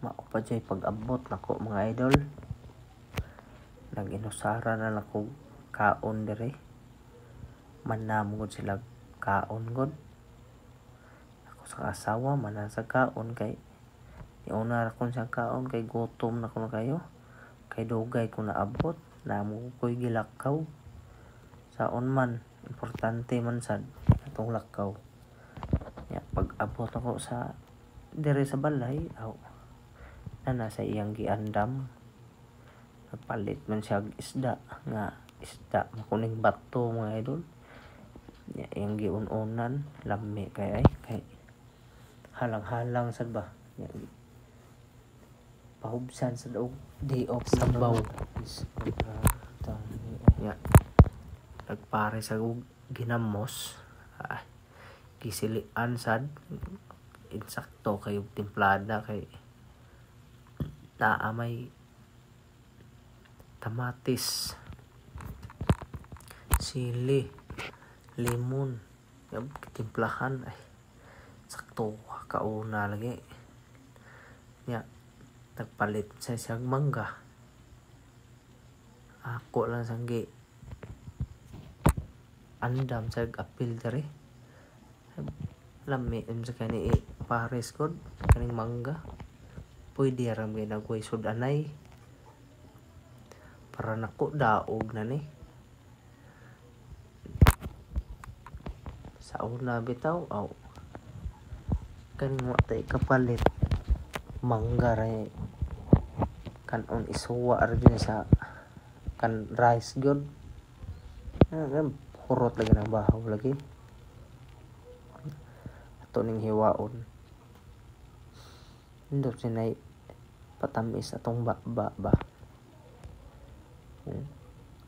Mao pa jud pag-abot nako, mga idol. Nag-inusara na lang ko kaon diri. Manam gud sila kaon gud. Ako sa asawa man sa kaon kay niuna ra kon siyang kaon kay gutom na kuno kayo. Kay dugay ko naabot, namo ko'y gilakaw. Saon man, importante man sad atong lakaw. Ya, pag-abot ako sa diri sa balay, aw, na nasa iyang giandam. Nagpalit man siya og isda nga isda makuning bato, mga idol. Ya, iyang giun-unan, lami kay ay kay halang-halang sad ba. Ya, pahubsan sad og day off sabaw. Ya, nagpare sa og ginamos, ah, gisilian sad insakto kay og timplada kay naa may kamatis, sili, lemon, timplahan ay sakto kauna lagi. Nya nagpalit sa siyang mangga. Ako lang sang gi andam sa apil diri. Lami sa kani pares gud kaning mangga. Pwede ra may nagway sud-anay. Para nako daog na ni. Sa una bitaw, aw, kaning wa tay kapalit, mangga ra kanon, isuwa ra gyud sa kan rice gyud. Ah, hurot lagi ng bahaw lagi. Ato ning hiwaon. Nindot sinay patamis atong ba ba.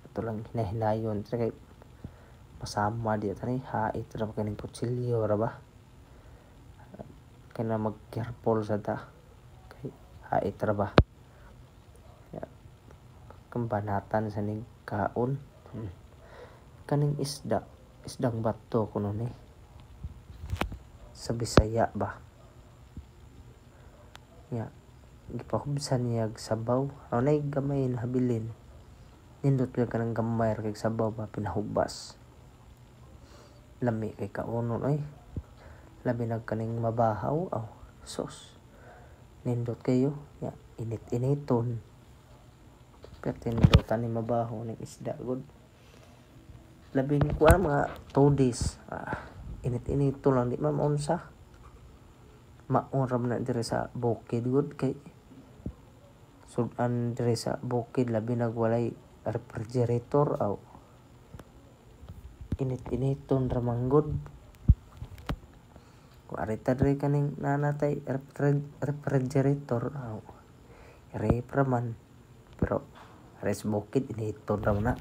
Ato lang hinahinayon kay pasama di tani hait ra kaning kutsilyo ra ba. Kay na mag-careful sa ta kay hait ra ba. Kambanatan sa ning kaon. Kaning isda, isdang bato kuno ni. Sa Bisaya ba. Nya gipahubsan niya og sabaw. Aw nay gamay na habilin. Nindot gyud kanang gamay ra kay sabaw ba pinahubas. Lami kay kaonon oy. Labi na kaning mabahaw, aw sus. Nindot kayo, ya init-initon. Pero tindutan ni mabaho ning isda gud. Labi ni kuan mga 2 days. Ah, init-inito lang di man maunsa. Maon ra man na diri sa bukid gud kay sudan diri sa bukid labi nag walay refrigerator, aw init-initon ra man gud. Kung arita diri kaning nanatay refrigerator, aw rep ra man, pero aris bukid initon ra man na.